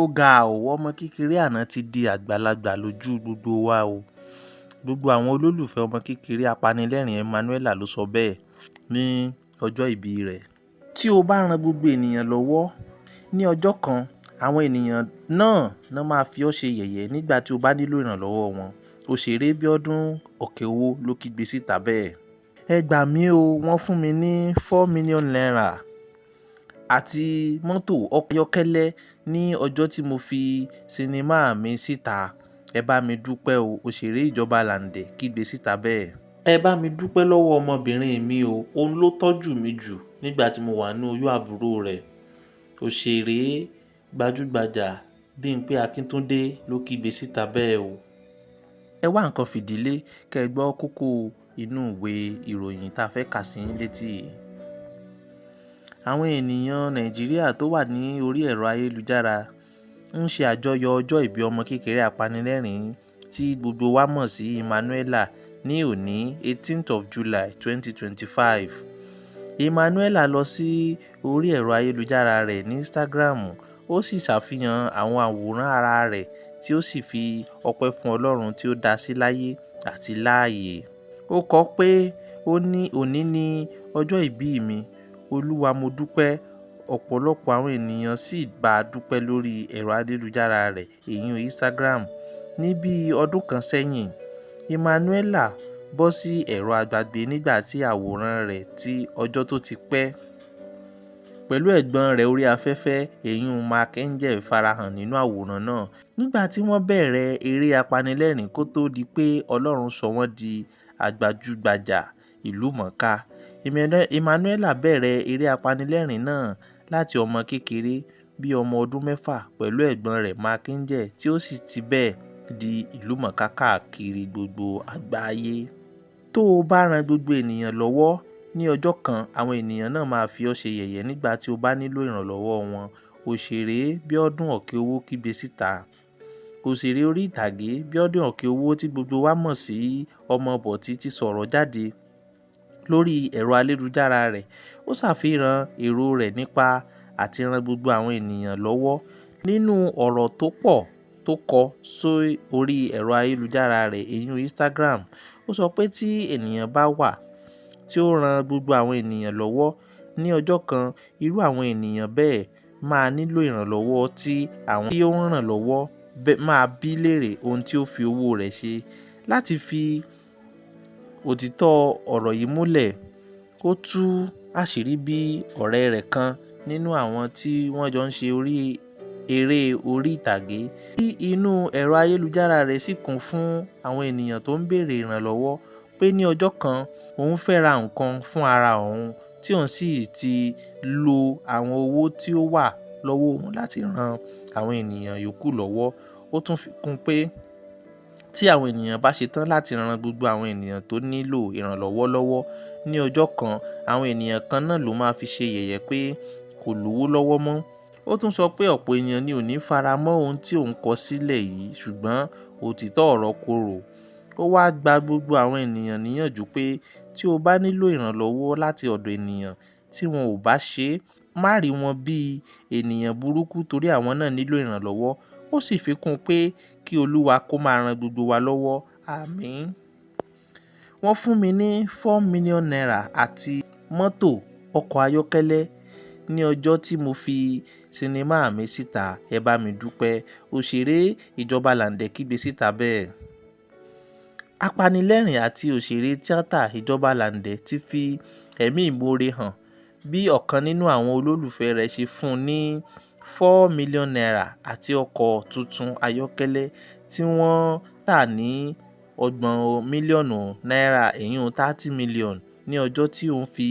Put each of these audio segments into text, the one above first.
Ó ga ọ́, ọmọ kékeré àná ti di àgbàlagbà lójú gbogbo wa o. Gbogbo àwọn olólùfẹ́ ọmọ kékeré apanilẹ́rìn Emmanuella ló sọ bẹ́ẹ̀ ní ọjọ́ ìbí rẹ̀. Tí o bá ran gbogbo ènìyàn lọ́wọ́ ní ọjọ́ kan, àwọn ènìyàn náà ná máa fi ọ́ ṣe yẹ̀yẹ́ nígbà tí o bá nílò ìrànlọ́wọ́ wọn. Òṣèré Bíọ́dún Òkèowó ló kígbe síta bẹ́ẹ̀. Ẹ gbà mí o, wọ́n fún mi ní ₦4 million àti mọ́tò ọkọ̀ ayọ́kẹ́lẹ́ ní ọjọ́ tí mo fi sinimá mi síta. Ẹ bá mi dúpẹ́ o, òṣèré Ìjọba Làǹdẹ̀ kígbe síta bẹ́ẹ̀. Ẹ bá mi dúpẹ́ lọ́wọ́ ọmọbìnrin mi o, òun ló tọ́jú mi jù nígbà tí mo wà nínú oyún àbúrò rẹ̀. Òṣèré gbajúgbajà Bímpé Akíntúndé ló kígbe síta bẹ́ẹ̀ o. Ẹ wá nǹkan fìdílé kẹ́ ẹ gbọ́ kókó inú ìwé ìròyìn tá a fẹ́ kà sí yín létí. Àwọn ènìyàn Nàìjíríà tó wà ní orí ẹ̀rọ ayélujára ń ṣe àjọyọ̀ ọjọ́ ìbí ọmọ kékeré apanilẹ́rìn tí gbogbo wa mọ̀ sí Emmanuella ní òní 18th of July 2025. Emmanuella lọ sí orí ẹ̀rọ ayélujára rẹ̀ ní Instagram, ó sì ṣàfihàn àwọn àwòrán ara rẹ̀ tí ó sì fi ọpẹ́ fún Ọlọ́run tí ó dá sí láyé àti láàyè. Ó kọ pé òní ní ọjọ́ ìbí mi, Olúwa mo dúpẹ́. Ọ̀pọ̀lọpọ̀ àwọn ènìyàn sì bá a dúpẹ́ lórí ẹ̀rọ ayélujára rẹ̀, èyí Instagram. Ní bí ọdún kan sẹ́yìn, Emmanuella bọ́ sí ẹ̀rọ agbagbe nígbà tí àwòrán rẹ̀ ti ọjọ́ tó ti pẹ́ pẹ̀lú ẹ̀gbọ́n rẹ̀ orí afẹ́fẹ́, èyún Mark Angel farahàn nínú àwòrán náà. Nígbà tí wọ́n bẹ̀rẹ̀ eré apanilẹ́rìn kó tó di pé Ọlọ́run sọ wọ́n di agbajúgbajà ìlúmọ̀ọ́ká. Emmanuella bẹ̀rẹ̀ eré apanilẹ́rìn náà láti ọmọ kékeré bíi ọmọ ọdún mẹ́fà pẹ̀lú ẹ̀gbọ́n rẹ̀ Mark Angel tí ó sì ti bẹ́ẹ̀ di ìlúmọ̀ọ́ká káàkiri gbogbo àgbáyé. Tó o bá ran gbogbo ènìyàn lọ́wọ́ ní ọjọ́ kan, àwọn ènìyàn náà máa fi ọ́ ṣe yẹ̀yẹ́ nígbà tí o bá nílò ìrànlọ́wọ́ wọn. Òṣèré Bíọ́dún Òkèowó kígbe síta. Òṣèré orí ìtàgé Bíọ́dún Òkèowó tí gbogbo wa mọ̀ sí Ọmọ Bọ̀tí ti sọ̀rọ̀ jáde lórí ẹ̀rọ ayélujára rẹ̀. Ó ṣàfihàn èrò rẹ̀ nípa àti ran gbogbo àwọn ènìyàn lọ́wọ́. Nínú ọ̀rọ̀ tó pọ̀ tó kọ sí orí ẹ̀rọ ayélujára rẹ̀, èyí Instagram, ó sọ pé tí ènìyàn bá wà tí ó ran gbogbo àwọn ènìyàn lọ́wọ́ ní ọjọ́ kan, irú àwọn ènìyàn bẹ́ẹ̀ máa nílò ìrànlọ́wọ́ tí àwọn tí ó ń ràn lọ́wọ́ máa bí lérè ohun tí ó fi owó rẹ̀ ṣe. Láti fi òtítọ́ ọ̀rọ̀ yìí múlẹ̀, ó tú àṣírí bí ọ̀rẹ́ rẹ̀ kan nínú àwọn tí wọ́n jọ ń ṣe eré orí ìtàgé tí inú ẹ̀rọ ayélujára rẹ̀ sì kún fún àwọn ènìyàn tó ń béèrè ìrànlọ́wọ́ pé ní ọjọ́ kan òun fẹ́ ra nǹkan fún ara òun tí òun sì ti lo àwọn owó tí ó wà lọ́wọ́ òun láti ran àwọn ènìyàn yòókù lọ́wọ́. Ó tún fi kún pé tí àwọn ènìyàn bá ṣetán láti ran gbogbo àwọn ènìyàn tó nílò ìrànlọ́wọ́ lọ́wọ́ ní ọjọ́ kan, àwọn ènìyàn kan náà ló máa fi ṣe yẹ̀yẹ́ pé kò lówó lọ́wọ́ mọ́. Ó tún sọ pé ọ̀pọ̀ ènìyàn ni ò ní faramọ́ ohun tí òun kọ sílẹ̀ yìí, ṣùgbọ́n òtítọ́ ọ̀rọ̀ korò. Ó wá gba gbogbo àwọn ènìyàn níyànjú pé tí o bá nílò ìrànlọ́wọ́ láti ọ̀dọ̀ ènìyàn tí wọn ò bá ṣe, má rí wọn bí ènìyàn burúkú torí àwọn náà nílò ìrànlọ́wọ́. Ó sì fi kún pé kí Olúwa kó máa ran gbogbo wa lọ́wọ́. Àmín. Wọ́n fún mi ní ₦4 million àti mọ́tò ọkọ̀ ayọ́kẹ́lẹ́ ní ọjọ́ tí mo fi sinimá mi síta. Ẹ bá mi dúpẹ́. Òṣèré Ìjọba Làǹdẹ̀ kígbe síta bẹ́ẹ̀. Apanilẹ́rìn àti òṣèré tíátà Ìjọba Làǹdẹ̀ ti fi ẹ̀mí ìmoore hàn bí ọ̀kan nínú àwọn olólùfẹ́ rẹ̀ ṣe fún un ní ₦4 million àti ọkọ̀ tuntun ayọ́kẹ́lẹ́ tí wọ́n tà ní ọgbọ̀n mílíọ̀nù náírà, èyún 30 million ní ọjọ́ tí òun fi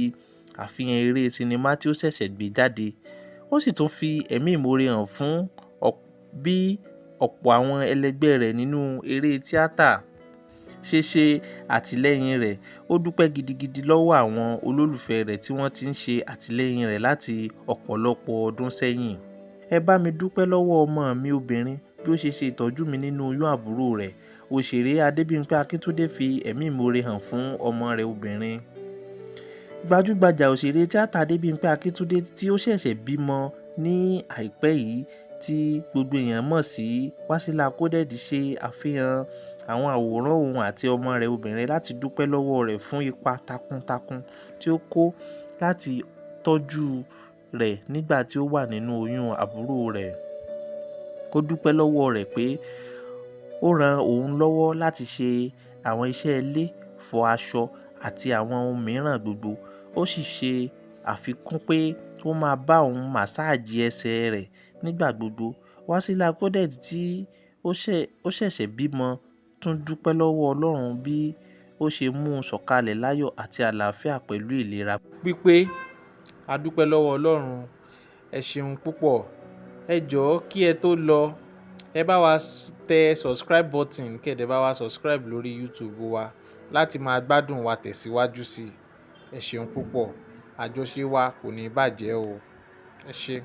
àfihàn eré sinimá tí ó ṣẹ̀ṣẹ̀ gbé jáde. Ó sì tún fi ẹ̀mí ìmoore hàn fún bí ọ̀pọ̀ àwọn ẹlẹgbẹ́ rẹ̀ nínú eré tíátà ṣe ṣe àtìlẹ́yìn rẹ̀. Ó dúpẹ́ gidigidi lọ́wọ́ àwọn olólùfẹ́ rẹ̀ tí wọ́n ti ń ṣe àtìlẹ́yìn rẹ̀ láti ọ̀pọ̀lọpọ̀ ọdún sẹ́yìn. Ẹ bá mi dúpẹ́ lọ́wọ́ ọmọ mi obìnrin bí ó ṣe ṣe ìtọ́jú mi nínú oyún àbúrò rẹ̀. Òṣèré Adébímpé Akíntúndé fi ẹ̀mí ìmoore hàn fún ọmọ rẹ̀ obìnrin. Gbajúgbajà òṣèré tíátà Adébímpé Akíntúndé tí ó ṣẹ̀ṣẹ̀ bímọ ní àìpẹ́ yìí tí gbogbo èèyàn mọ̀ sí Wasila Coded ṣe àfihàn àwọn àwòrán òun àti ọmọ rẹ̀ obìnrin láti dúpẹ́ lọ́wọ́ rẹ̀ fún ipa takuntakun tí ó kó láti tọ́jú rẹ̀ nígbà tí ó wà nínú oyún àbúrò rẹ̀. Ó dúpẹ́ lọ́wọ́ rẹ̀ pé ó ran òun lọ́wọ́ láti ṣe àwọn iṣẹ́ ilé, fọ aṣọ àti àwọn ohun mìíràn gbogbo. Ó sì ṣe àfikún pé ó máa bá òun màsáàjì ẹsẹ̀ rẹ̀ nígbà gbogbo. Wasila Coded tí ó ṣẹ̀ṣẹ̀ bímọ tún dúpẹ́ lọ́wọ́ Ọlọ́run bí ó ṣe mú un sọ̀kalẹ̀ láyọ̀ àti àlàáfíà pẹ̀lú ìlera pípé. A dúpẹ́ lọ́wọ́ Ọlọ́run. Ẹ ṣeun púpọ̀. Ẹ jọ̀ọ́, kí ẹ tó lọ, ẹ bá wa tẹ subscribe button, kẹ́ ẹ dẹ̀ bá wa subscribe lórí YouTube wa láti máa gbádùn wa tẹ̀síwájú sí i. Ẹ ṣeun púpọ̀. Àjọṣe wa kò ní bàjẹ́ o. Ẹ ṣé.